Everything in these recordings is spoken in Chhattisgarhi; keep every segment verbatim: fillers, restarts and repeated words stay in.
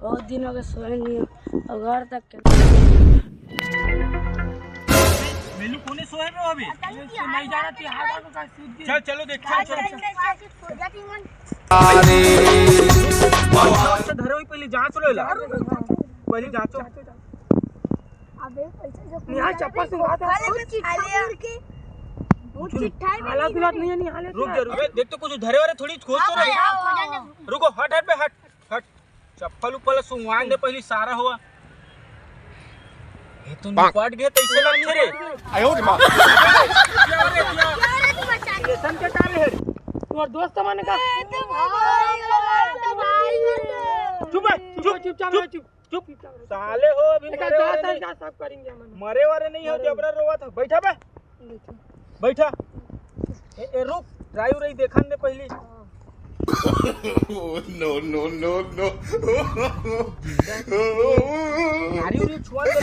बहुत दिन हो गए सोए नहीं हो, और घर तक के। मेनू कोने सोए में हो अभी? नहीं जाना थी, हाथ में का सूत गई। चल, चलो देख, चल, चल, चल। अच्छा, धरो ही, पहले जांच लो ला। पहले जांचो। अबे, पैसा जो यहाँ चप्पल से उड़ा था। अरे, बहुत चिट्ठा करके। बहुत चिट्ठा है, हालत उलत नहीं है, नहीं हालत रुक उलत। जरूर, देख तो कुछ धरे वाले थोड़ी खोज तो रहे। रुको, हट, हट बे, हट, हट। चप्पल उप्पल सुंगवान दे पहली सारा हुआ। ये तो निपट गया, कैसे लगथे रे? आयो रे माँ। क्या रे, क्या? रेशम के का रे? तुम्हारे दोस्त माने का? चुप है, चुप, चुपचाप रहो, चुप। चुप। साले हो, अभी मरे वाले नहीं। मरे वाले नहीं हो, जबरा रोवा था। बैठा बे। बैठा। ए, ए, रुक, राई उराई देखन दे पहली। No, no, no, no। नारी उरी छुआ दे रे,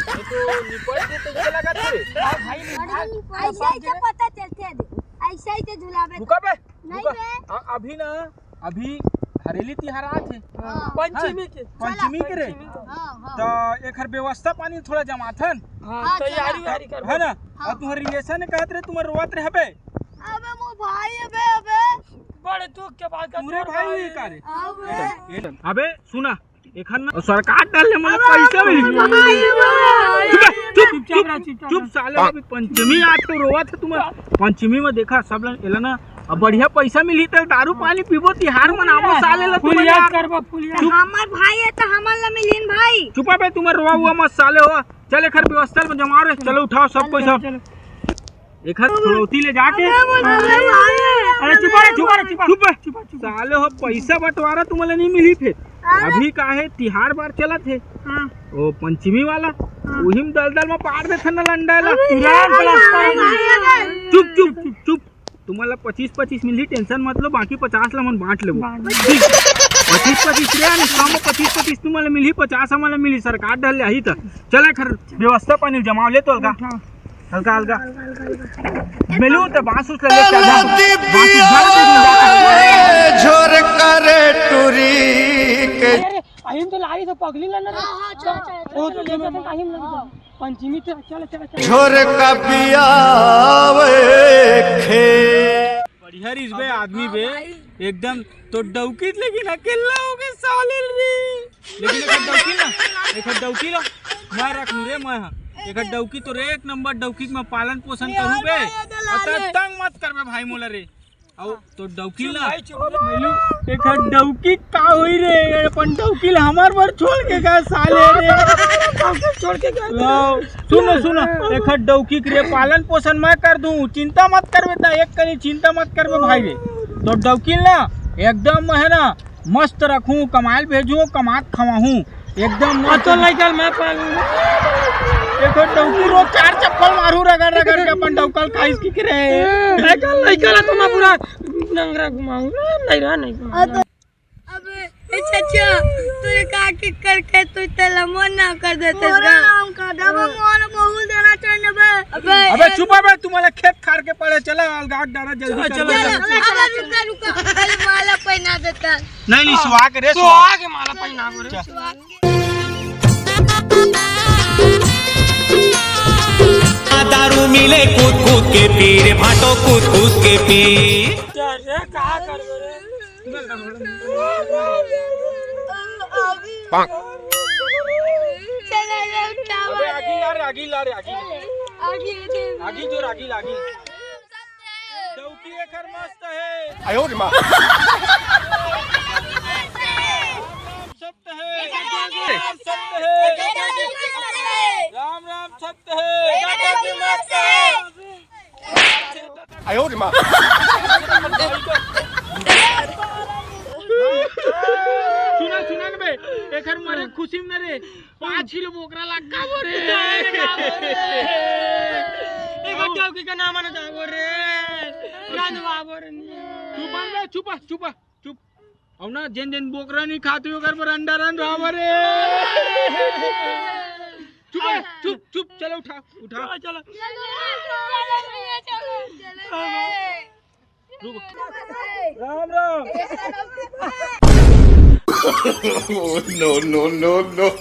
ये तो निपट के तो ये लगा थे। भाई, ऐसे ही तो पता चलते हैं, ऐसे ही तो झुलावे। रुका बे, नहीं रुका। बे। अभी ना, अभी हरेली तिहार आत हे। हाँ। पंचमी के। पंचमी के रे। पंचमी के। हाँ, हाँ। तो एकर व्यवस्था पानी थोड़ा जमाथन। हाँ, हाँ, तैयारी चला। वारी करबो। है ना? हाँ। और तुम्हारे रिलेशन ने कहत रहे, तुम्हारे रोवत रहे बे। अबे, वो भाई है बे, अबे। बड़े दुख के बात का पूरे तोर भाई भाई हुई है। का रे? हाँ, बे। अबे, सुना, एखन ना सरकार डाल ले, मतलब, पैसा मिली। चुप, चुप, चुप, चुप, साले, अभी पंचमी आज तो रोवा था तुम्हारा। पंचमी में देखा सब लन एला ना, अब बढ़िया पैसा मिली तो दारू पानी पीबो, तिहार मनाबो, साले ला फुल याद करबो, फुल याद। हमार भाई है तो हमार ला मिलीन भाई। चुपा बे, तुम्हारा रोवा हुआ मत साले हो। चल, एकर व्यवस्था में जमा रे, चलो उठाओ सब पैसा। एखर थोड़ा उती ले जाके। अरे चुप रे, चुप रे, चुप रे। चुप रे। साले हो, पैसा बंटवारा तुम्हारा नहीं मिली फिर। अभी का है, तिहार बार चलत है। हाँ। ओ पंचमी वाला, हाँ। उही में दलदल में पार देथे ना लंडा ला। चुप, चुप, चुप, चुप। तुम्हारा पच्चीस पच्चीस मिली, टेंशन मत लो, बाकी पचास ला मन बांट लेबो। ठीक। पच्चीस पच्चीस रे, कम पच्चीस पच्चीस तुम्हारा मिली, पचास हमारा मिली, सरकार डाल ले आही त। चल, एखर व्यवस्था पानी जमाव ले तो अलगा। हल्का, हल्का। मिलू तो बांस उस लगे, चल जा। बांस उस घर पे भी जा। झोर करे टूरी के। अरे, अहिम तो लाई तो पगली लना रे। हाँ, हाँ, चल, चल, चल, ओ, चल, तो चल, चल, चल। अहिम लग जा। पंचमी तो चल, चल, चल। झोर का पियावे खे। बढ़िया रिस बे, आदमी बे, एकदम तो डौकी, लेकिन अकेला हो गए साले रे। लेकिन एक डौकी ना, एक डौकी ला, मैं रखूं रे, मैं, हाँ। एक डौकी तो रे, एक नंबर डौकी के मैं पालन पोषण करूं बे। अतरा तंग मत कर बे भाई मोला रे। आओ तो डौकी ला। मिलू, एक डौकी का होई रे, अपन डौकी ला हमार बर छोड़ के गया साले रे। छोड़ के गया। सुनो, सुनो, एक डौकी के रे पालन पोषण मैं कर दूं, चिंता मत कर बेटा, एक कनी चिंता मत कर बे भाई रे। तो डौकी ना एकदम है ना, मस्त रखूं, कमाल भेजूं, कमात खवाहूं, एकदम मस्त। तो लइका मैं पालूं। देखो डौकी रोज चार चप्पल मारू रगड़ रगड़ के अपन डौकल खाइस की करे। लइका, लइका ला तो मैं पूरा नंगरा घुमाऊं। नहीं रहा, नहीं घुमाऊं। अब ए चचा, तू ये का के करके तू तेला मन ना कर देते मोरा का? नाम का डबा मोर बहुत देना चाहिए बे। अबे अबे चुप बे, तुम्हारा खेत खार के पड़े, चला अलगाट डारा जल्दी चला, कर चला, दे। चला। अबे रुका, रुका, पहले माला पहना देता। नहीं, नहीं, सुहाग रे, सुहाग। सुहाग माला पहना रे। चल। सुहाग। दारू मिले कूद कूद के पी रे भाटो, कूद कूद के पी। चल रे, का करबो रे? चला रे, उठावा अबे आगी रे। ला रे, आगी ला रे, आगी। आगी दे। आगी जोर, आगी ला, आगी। डौकी एकर मस्त है। आयो रे माँ। सत्य है। राम सत्य है। राम राम सत्य है। आयो रे माँ। सुना, सुना न बे, एकर मरे खुशी में न रे, पाँच किलो बोकरा ला खाबो रे। एक डौकी का नाम आना जाबो रे, रंधवाबो रे। चुप बे, चुप, चुप, चुप। अब ना, जेन जेन बोकरा नहीं खाते, ओकर बर अंडा रंधवाबो रे। चुप, चुप, चुप, चलो उठा, उठा। चलो, चलो। चलो, चलो, भैया, चलो, चलो। रुको। Ram Ram. Oh, no, no, no, no.